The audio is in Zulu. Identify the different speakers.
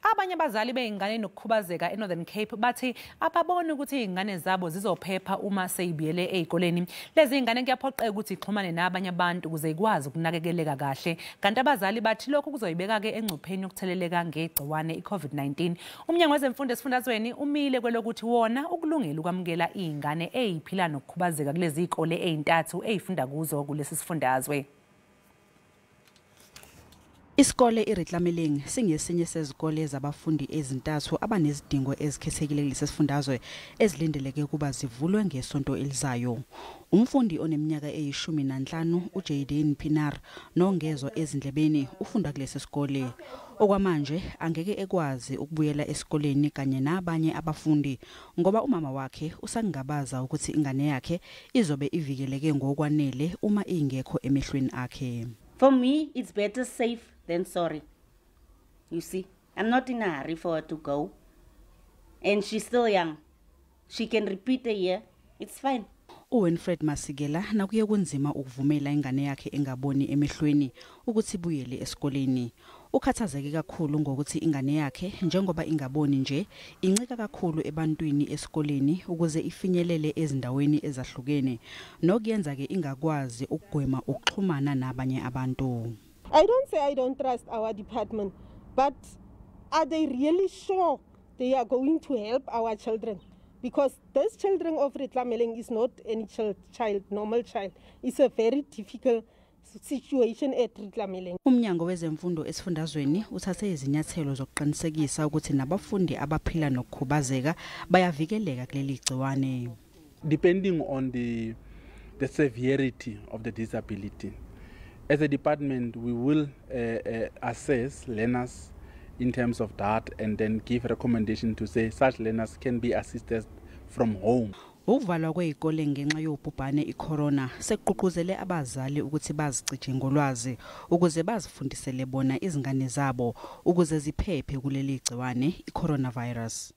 Speaker 1: Abanye abazali bey'ngane nokukhubazeka eNorthern Cape bathi ababoni ukuthi iy'ngane zabo zizophepha uma seyibuyele ey'koleni. Lezi y'ngane kuyaphoqeka ukuthi ixhumane nabanye abantu ukuze ikwazi ukunakekeleka kahle. Kanti abazali bathi lokhu kuzoyibeka-ke engcupheni yokutheleleka ngegciwane i-COVID-19. Umnyango wezemfundo esifundazweni umile kwelokuthi wona ukulungela ukwamukela iy'ngane ey'phila nokukhubazeka kulezi y'kole ey'ntathu ey'funda kuzo kulesi sifundazwe.
Speaker 2: Isikole iRitlameleng singesinye sezikole zabafundi ezintathu abanezidingo ezikhethekile kulesi sifundazwe ezilindeleke ukuba zivulwe ngesonto elizayo. Umfundi oneminyaka eyi-15 uJayden Pienaar nongezwa ezindlebeni ufunda kulesi sikole. Okwamanje angeke ekwazi ukubuyela esikoleni kanye nabanye abafundi ngoba umama wakhe usangabaza ukuthi ingane yakhe izobe ivikeleke ngokwanele uma ingekho emehlweni akhe.
Speaker 3: For me, it's better safe than sorry. You see, I'm not in a hurry for her to go. And she's still young. She can repeat a year. It's fine.
Speaker 2: uWinfred Masikela nakuye kunzima ukuvumela ingane yakhe engaboni emehlweni ukuthi ibuyele esikoleni. Ukhathazeke kakhulu ngokuthi ingane yakhe njengoba ingaboni nje incika kakhulu ebantwini esikoleni ukuze ifinyelele ezindaweni ezahlukene nokuyenza ke ingakwazi ukugwema ukuxhumana nabanye abantu.
Speaker 4: I don't say I don't trust our department, but are they really sure they are going to help our children? Because those children of Retlameleng is not any child, normal child. It's a very difficult situation at Retlameleng.
Speaker 2: Umnyango wezemfundo esifundazweni uthathe izinyathelo zokuqinisekisa ukuthi nabafundi abaphila nokukhubazeka bayavikeleka kuleli gciwane.
Speaker 5: Depending on the severity of the disability, as a department we will assess learners in terms of that and then give recommendation to say such learners can be assisted from home.
Speaker 2: Ukuvalwa kwezikole ngenxa yobhubhane iCorona sekugqugquzele abazali ukuthi bazicije ngolwazi ukuze bazifundisele bona izingane zabo ukuze ziphephe kuleli gciwane iCoronavirus.